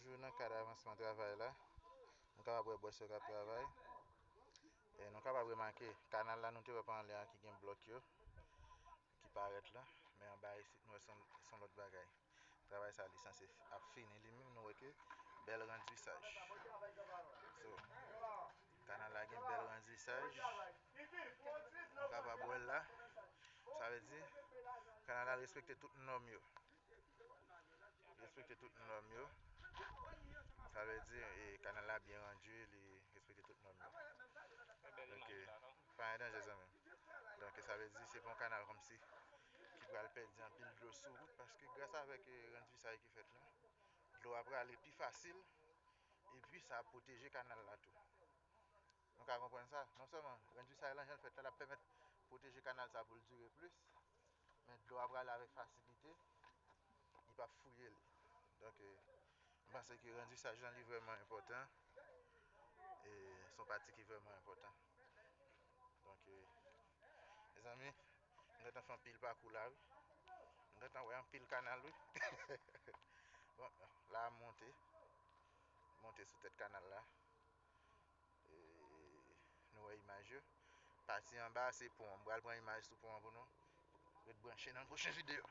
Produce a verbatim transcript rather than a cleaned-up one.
Toujou nan kad avansman travay la, nou kapab wè bòs yo k ap travay. E nou kapab remake kanal la nou te wè pa anlè a ki gen blòk yo ki parèt la, men anba isit nou wè se yon, se yon lòt bagay. Travay sa li sanse ap fini li menm, nou wè ke bèl randvisaj. So, kanal la gen bèl randvisaj. Nou kapab wè l la. Sa vle di, kanal la respekte tout nòm yo. Respekte tout nòm yo. Sa vle di, e, kanal la byen randi, li respekte tout nòm yo. Donk, e, pa gen danje, zanmi m. Donk, sa vle di, se pa yon kanal kòmsi ki pral pèdi anpil dlo sou wout, paske gras avèk, e, randvisaj ki fèt la, dlo a prale pi fasil, epi sa ap pwoteje kanal la tou. Nou ka konprann sa. Non sèlman randvisaj lan jan l fèt la, l ap pèmèt pwoteje kanal sa pou l dire plis, men dlo a prale avèk fasilite, li p ap fouye li. Donk, e, m panse ke randvisaj lan li vrèman enpòtan. E se yon pati ki vrèman enpòtan. Donk, e, mezanmi, m gentan fè anpil pakou la, wi. M gentan wè anpil kanal, wi. Bon, la m monte. Monte sou tèt kanal la. E, nou wè imaj yo. Pati anba a se pon an. M pral pran imaj sou pon an pou nou. Ret branche nan pwochen videyo.